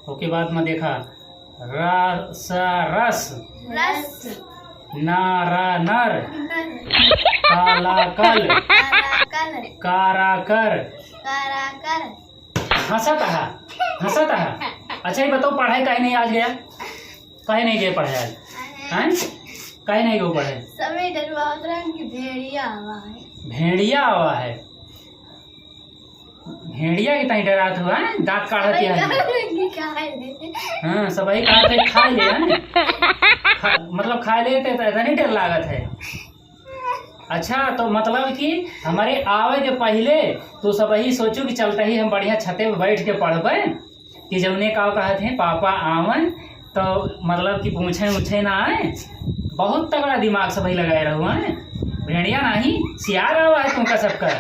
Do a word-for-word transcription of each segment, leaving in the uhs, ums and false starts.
ओके बाद में देखा, रा सा रस, रस। ना रा नर, नर। का ला कल, का ला कल। का रा कर, का रा कर। हँसत हा, हँसत हा। अच्छा, ये बताओ, पढ़ाई काहे नहीं आज गया? काहे नहीं गए पढ़ाई आज? अरे। हैं? काहे नहीं गए पढ़ाई? सभी डरवावत रहन कि भेड़िया आवा है। भेड़िया आवा है। भेड़िया के ताई डरात हुआ है, दाँत काढ़त है। हाँ, सबही कहा थे खाए ले, हैं? खा-, मतलब खाए ले ते, ते, ते नहीं डर लागत है। अच्छा, तो मतलब कि हमरे आवे के पहिले तू सबही सोचू कि चलते ही हम बढ़िया छते पे बैठ के पढ़बे, कि जौने का कहत हैं पापा आवन, तो मतलब कि पूछे उछे ना आए। बहुत तगड़ा दिमाग सबही लगाए रहो हैं। भेड़िया नहीं, सियार आवा है तुमका सबका।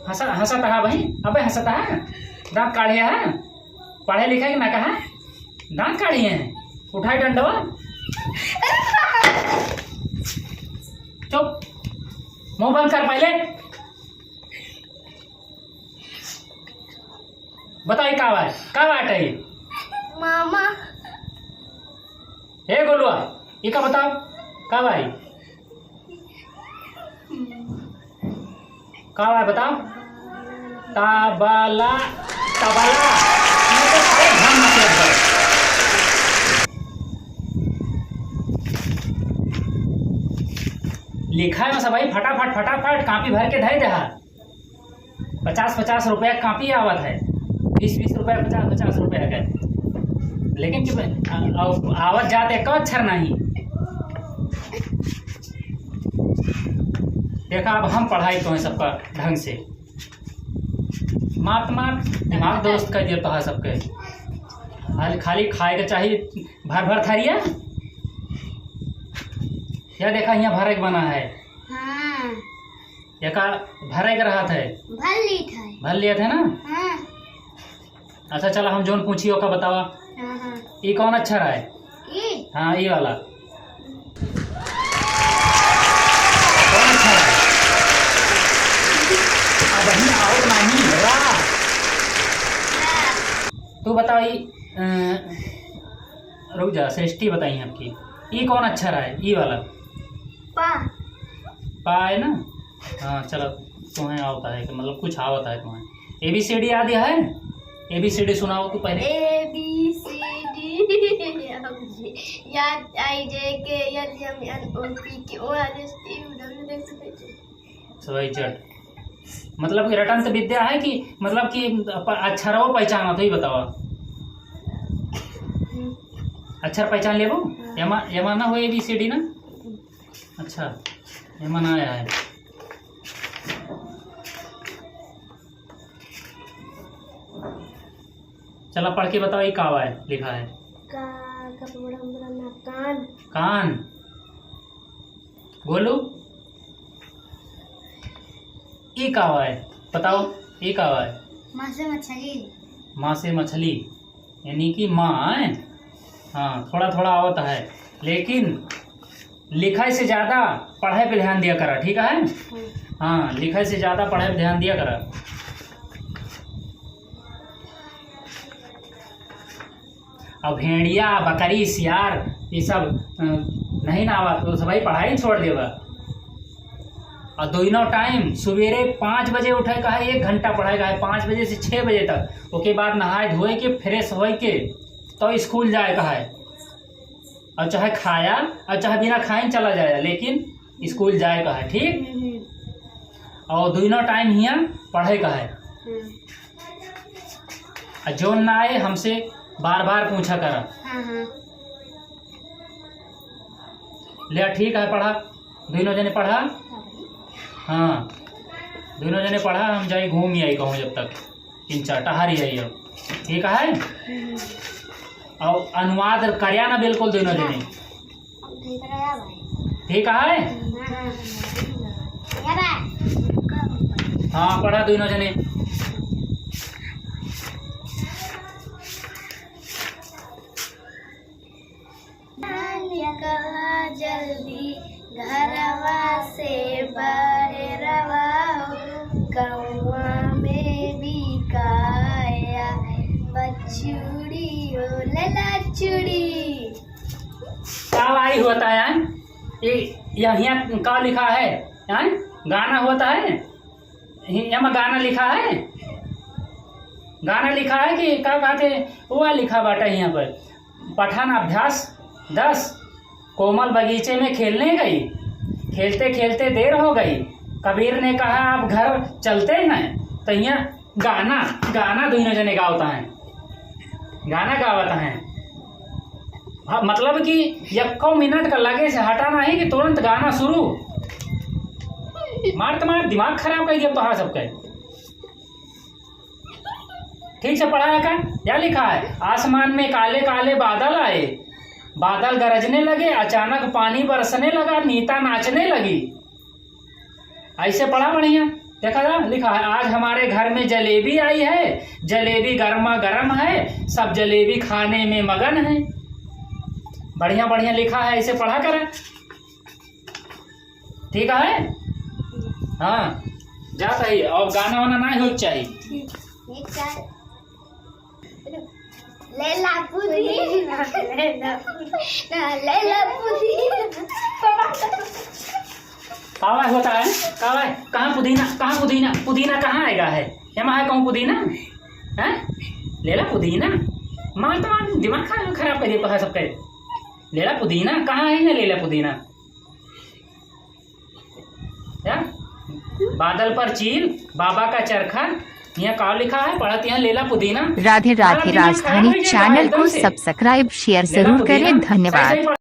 हँसा, हँसत हा बही, अबे हँसत हा, दाँत काढ़े हा। पढ़े लिखे के ना कहा, दाँत काढ़ी हैं, उठाई डंडवा। चुप, मुँह बंद कर पहिले। बताई का बात, का बात है? मामा। हे गोलुआ, ई का बताओ, का भाई? का भाई बताओ? तबला, तबला। ये तो सारे ध्यान में से एक बार। लिखा है ना सब भाई, फटाफट, फटाफट, कापी भर के धई दे हा। पचास पचास रुपया कापी आवत है, बीस बीस रुपया, पचास पचास रुपया के, लेकिन चुप, आ-, आ-, आवत जात एक अक्षर नहीं। देखा, अब हम पढ़ाई तो है सबका ढंग से, मात मात दिमाग दुरुस्त कर दिया तो है सबके। खाली, खाली खाए के चाहिए भर भर थरिया। या देखा, यहाँ भरे के बना है। हाँ। एका भरे के रहत है। भर लीत है। भर लियत है ना? हाँ। अच्छा, चला, हम जौन पूछी ओका बतावा। हाँ, हाँ। ई कौन अक्षर है? ई? हाँ, ई वाला। कौन अक्षर है? अब वही आओ तो नहीं, रा। रा। तू बताओ, ई, अ, रुक जा, सृष्टि बताई आपकी। ई कौन अक्षर है? ई वाला। पा। पा है ना? हाँ, चलो, तुम्हें आवता है कि मतलब कुछ आवता है तुम्हें। A B C D याद है? A B C D सुनाओ तू पहले। A B C D, याद आई, J K L M N O P Q R S T U V W X Y Z। सवाई चट। मतलब कि रटंत विद्या है कि मतलब कि प-, अक्षरों पहचाना तो ही बतावा। अक्षर पहचान लेबो? हाँ। एमा, एमा ना हो A B C D ना? अच्छा, एमा ना आया है। चला पढ़ के बताओ, ये का है, लिखा है? का, का, बड़ा, बड़ा ना, कान। कान। गोलू, ई का है? बताओ, ई का है? माँ से मछली। माँ से मछली, यानी कि माँ है। हाँ, थोड़ा थोड़ा आवत है, लेकिन लिखाई से ज्यादा पढ़ाई पे ध्यान दिया करा, ठीक है? हम्म। हाँ, लिखाई से ज्यादा पढ़ाई पे ध्यान दिया करा। अब भेड़िया, बकरी, सियार, ये सब, अ, नहीं ना आवा, तो सब भाई पढ़ाई छोड़ देबा। और दोनों टाइम सुबेरे पाँच बजे उठे का है, एक घंटा पढ़े का है, पाँच बजे से छः बजे तक। ओके बाद नहाए धोए के, फ्रेश होए के, तो स्कूल जाए का है। और चाहे खाया, और चाहे बिना खाए चला जाए, लेकिन स्कूल जाए का है, ठीक? हम्म, हम्म। और दोनों टाइम हियाँ पढ़े का है। हम्म। आ जौन ना आए, हमसे बार बार पूछा करा। हाँ, हाँ। ले, ठीक है, पढ़ा, दोनों जने पढ़ा। हाँ भाई। हाँ, दोनों जने पढ़ा, हम जाई घूम आई कहूँ जब तक, तीन चार टहर आई अब, ठीक है? हम्म। और अनुवाद करया ना बिल्कुल दोनों जने। ठीक है? हाँ, पढ़ा दोनों जने। निकला जल्दी घरवा से बहरवा हो, गौवा में बिकाया बछुड़ी। लैला चूड़ी। का लाई होता है? ये, यहाँ का लिखा है? हैं? गाना होता है? यहाँ गाना लिखा है? गाना लिखा है कि का कहते, वो लिखा बाटा यहाँ पर, पठन अभ्यास दस। कोमल बगीचे में खेलने गई, खेलते खेलते देर हो गई, कबीर ने कहा, "अब घर चलते हैं।" तो यहाँ गाना, गाना दुइनो जने गावता है, गाना गावता है। हाँ, मतलब कि यक्को मिनट का लगे से हटा नहीं कि तुरंत गाना शुरू। मार तो मार, दिमाग खराब कर दिया तोहार सबके। ठीक से पढ़ा है का? क्या लिखा है? आसमान में काले काले बादल आए, बादल गरजने लगे, अचानक पानी बरसने लगा, नीता नाचने लगी। ऐसे पढ़ा बढ़िया, देखा जा, लिखा है, "आज हमारे घर में जलेबी आई है, जलेबी गर्मा गर्म है, सब जलेबी खाने में मगन है।" बढ़िया बढ़िया लिखा है, ऐसे पढ़ा करा। ठीक है? हाँ, जा सही। और गाना वाना ना हो चाहिए। ठीक है। लैला पुदीना, लैला पुदीना, लैला पुदीना। कावा होता है? कावा है? कहाँ पुदीना? कहाँ पुदीना? पुदीना कहाँ आएगा है? एमा है कहूँ पुदीना? हैं? लैला पुदीना? मार तो मार, दिमाग खराब, खराब कर दिया सबके। लैला पुदीना? कहाँ है ना लैला पुदीना? क्या? बादल पर चील, बाबा का चरखा, यहाँ का लिखा है? पढ़त यहाँ लैला पुदीना। राधे राधे। राजधानी चैनल को सब्सक्राइब, शेयर जरूर करें। धन्यवाद।